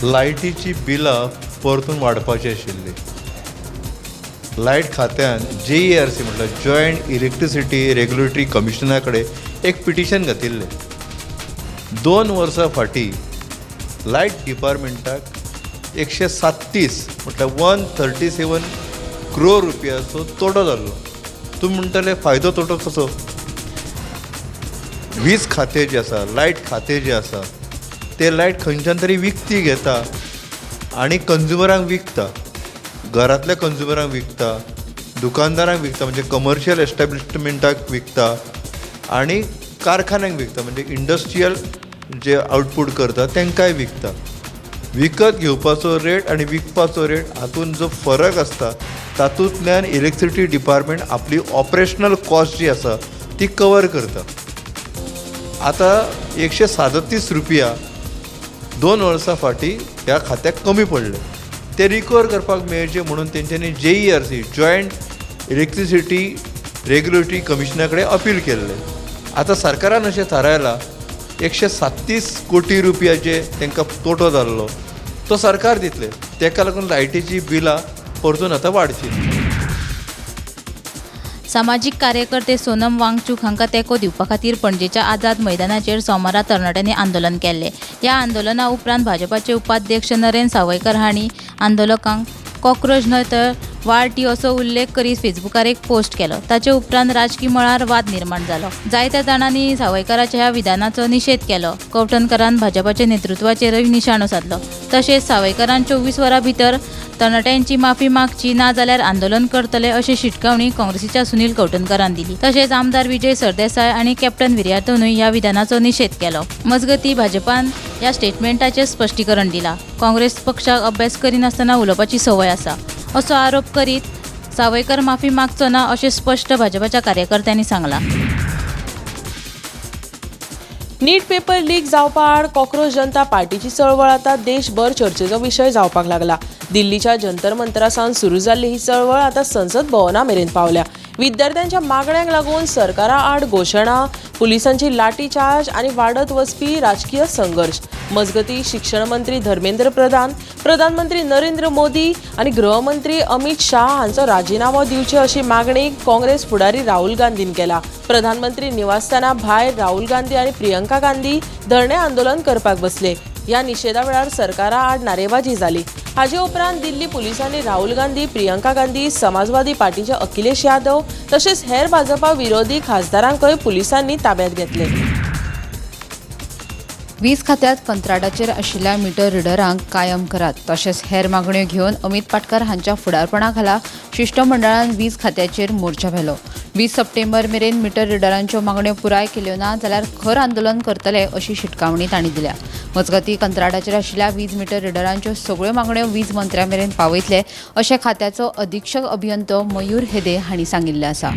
लायटीची बिलां परतून वाडपाची आशिल्ली. लायट खात्यान JERC म्हटल्यार जॉयंट इलेक्ट्रिसिटी रेगुलेटरी कमिशना कडेन एक पिटिशन घातिल्लें. 2 वर्सां फाटीं लायट डिपार्टमेंटाक 137 म्हटल्यार 137 क्रोर रुपयाचो तोटो जाल्लो. तुमी म्हणटले फायदो तोटो कसो? वीज खातें जें आसा, लायट खातें जें आसा, तें लायट खंयच्यान तरी विकती घेता आनी कंज्युमरांक विकता, घरांतल्या कंज्युमरांक विकता, दुकानदारांक विकता, म्हणजे कमर्शियल एस्टेब्लिशमेंटाक विकता आनी कारखान्यांक विकता, म्हणजे इंडस्ट्रियल जे आउटपूट करता तांकांय विकता. विकत घेवपाचो रेट आनी विकपाचो रेट हातूंत जो फरक आसता तातूंतल्यान इलेक्ट्रिसिटी डिपार्टमेंट आपली ऑपरेशनल कॉस्ट जी आसा ती कवर करता. आतां 137 रुपया 2 वर्सां फाटीं ह्या खात्याक कमी पडले, ते रिकवर करपाक मेळचे म्हणून तेंच्यांनी JERC joint electricity regulatory कमिशना कडेन अपील केल्लें. आतां सरकारान अशें थारायलां 137 कोटी रुपयाचे तांकां तोटो जाल्लो तो सरकार दितले. ताका लागून लायटीची बिलां परतून आतां वाडची. सामाजीक कार्यकर्ते सोनम वांगचूक हांकां तेंको दिवपा खातीर पणजेच्या आझाद मैदानाचेर सोमारा तरणाट्यांनी आंदोलन केल्लें. ह्या आंदोलना उपरांत भाजपाचे उपाध्यक्ष नरेंद्र सावयकर हांणी आंदोलकांक कॉकरोच न्हय तर वाळटी असो उल्लेख करीत फेसबुकार एक पोस्ट केलो. ताचे उपरांत राजकी मळार वाद निर्माण जालो. जायत्या जाणांनी सावयकराच्या ह्या विधानाचो निशेध केलो. कवठणकरान भाजपाच्या नेतृत्वाचेरय निशाणो सादलो. तशेंच सावयकरान 24 वरां भितर तरणाट्यांची माफी मागची ना जाल्यार आंदोलन करतले अशी शिटकावणी काँग्रेसीच्या सुनील कवठणकरान दिली. तशेंच आमदार विजय सरदेसाय आनी कॅप्टन विरियातोनूय ह्या विधानाचो निशेध केलो. मजगतीं भाजपान ह्या स्टेटमेंटाचेर स्पश्टीकरण दिलां. काँग्रेस पक्षाक अभ्यास करिनासतना उलोवपाची संवय आसा असो आरोप करीत सावयकर माफी मागचो ना अशें स्पश्ट भाजपाच्या कार्यकर्त्यांनी सांगलां. नीट पेपर लीक जावपा आड कॉकरोच जनता पार्टीची चळवळ आतां देशभर चर्चेचो विशय जावपाक लागला. दिल्लीच्या जंतर मंतरा सावन सुरू जाल्ली ही चळवळ आतां संसद भवना मेरेन पावल्या. विद्यार्थ्यांच्या मागण्यांक लागून सरकारा आड घोशणा, पुलिसांची लाठी चार्ज आनी वाडत वचपी राजकीय संघर्श. मजगतीं शिक्षण मंत्री धर्मेंद्र प्रधान, प्रधानमंत्री नरेंद्र मोदी आनी गृहमंत्री अमित शाह हांचो राजिनामो दिवचे अशी मागणी काँग्रेस फुडारी राहुल गांधीन केला. प्रधानमंत्री निवासस्थाना भायर राहुल गांधी आनी प्रियंका गांधी धरणे आंदोलन करपाक बसले. ह्या निशेधा वेळार सरकारा आड नारेबाजी जाली. हाजे उपरांत दिल्ली पुलिसांनी राहुल गांधी, प्रियंका गांधी, समाजवादी पार्टीचे अखिलेश यादव तशेंच हेर भाजपा विरोधी खासदारांकय पुलिसांनी ताब्यात घेतले. वीज खात्यांत कंत्राटाचेर आशिल्ल्या मिटर रिडरांक कायम करात तशेंच हेर मागण्यो घेवन अमित पाटकार हांच्या फुडारपणा खाला शिश्टमंडळान वीज खात्याचेर मोर्चा व्हेलो. 20 सप्टेंबर मेरेन मिटर रिडरांच्यो मागण्यो पुराय केल्यो ना जाल्यार खर आंदोलन करतले अशी शिटकावणी तांणी दिल्या. मजगतीं कंत्राटाचेर आशिल्ल्या वीज मिटर रिडरांच्यो सगळ्यो मागण्यो वीज मंत्र्या मेरेन पावयतले अशें खात्याचो अधीक्षक अभियंतो मयूर हेदे हांणी सांगिल्लें आसा.